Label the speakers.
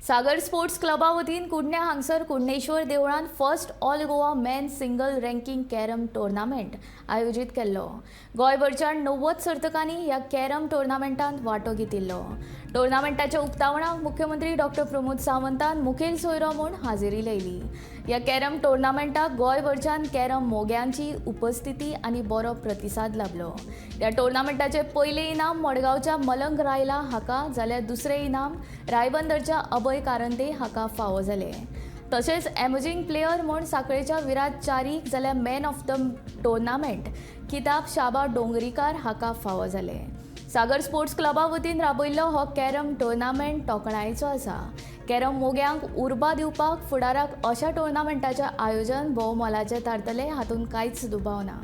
Speaker 1: सागर sports क्लबा वतीन कुडण्या हांगसर कुडणेश्वर देवळान first all Goa men single ranking carrom tournament आयोजीत केल्लो. गोंयभरच्या 90 सर्तकांनी ह्या कॅरम टुर्नामेंटांत वांटो घेतिल्लो. टुर्नामेंटाच्या उक्तावणाक मुख्यमंत्री डॉक्टर प्रमोद सावंतान मुखेल सोयरो म्हूण हाजेरी लायली. ह्या कॅरम टुर्नामेंटाक गोंयभरच्यान कॅरम मोग्यांची उपस्थिती आनी बरो प्रतिसाद लाबलो. ह्या टुर्नामेंटाचे पयलें इनाम मडगांवच्या मलंग रायला हाका जाल्यार दुसरें इनाम रायबंदरच्या अभय कारंदे हाका फावो जालें. तशेंच एमर्जींग प्लेयर म्हूण साखळेच्या विराज चारीक जाल्यार मॅन ऑफ the tournament किताब शाबा डोंगरीकार हाका फावो जालें. सागर स्पोर्ट्स क्लबा वतीन राबयल्लो हो कॅरम टुर्नामेंट तोखणायेचो आसा. कॅरम मोग्यांक उर्बा दिवपाक फुडाराक अशा टुर्नामेंटाचें आयोजन भोव मोलाचें थारतलें, हातूंत कांयच दुबाव ना.